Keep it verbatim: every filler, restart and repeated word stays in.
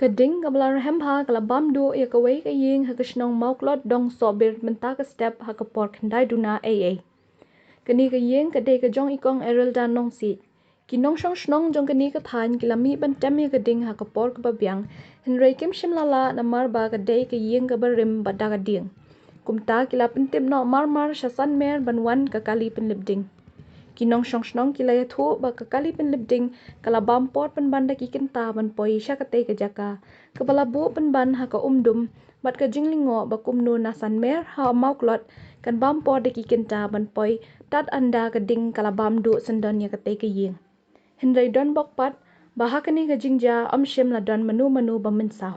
Ka ding kaba la rhem bha ka la bam duh ïa kawei ka ïing ha ka shnong Mawklot Dong Sohbir mynta ka step ha ka por khyndai duna eiei. Kane ka ïing ka dei ka jong i kong Erelda Nongsiej. Ki nongshong shnong jong kane ka thaiñ ki la mih ban tem ïa ka ding ha ka por kaba biang, hynrei kim shym la lah namar ba ka dei ka ïing kaba rim bad da ka dieng. Kumta ki la pyntip noh mar mar sha San Mer ban wan ka kali pynlip ding. Ki nongshong shnong ki la ïathuh ba ka kali pynlip ding ka la bam por pynban da ki kynta ban poi sha katei ka jaka kaba la buh pynban ha ka Umdum, bad ka jinglyngngoh ba kumno na San Mer ha Mawklot kan bam por da ki kynta ban poi tad ynda ka ding ka la bam duh syndon ïa katei ka ïing. Hynrei don bok pat ba ha kane ka jingjia ym shym la don mano mano ba mynsaw.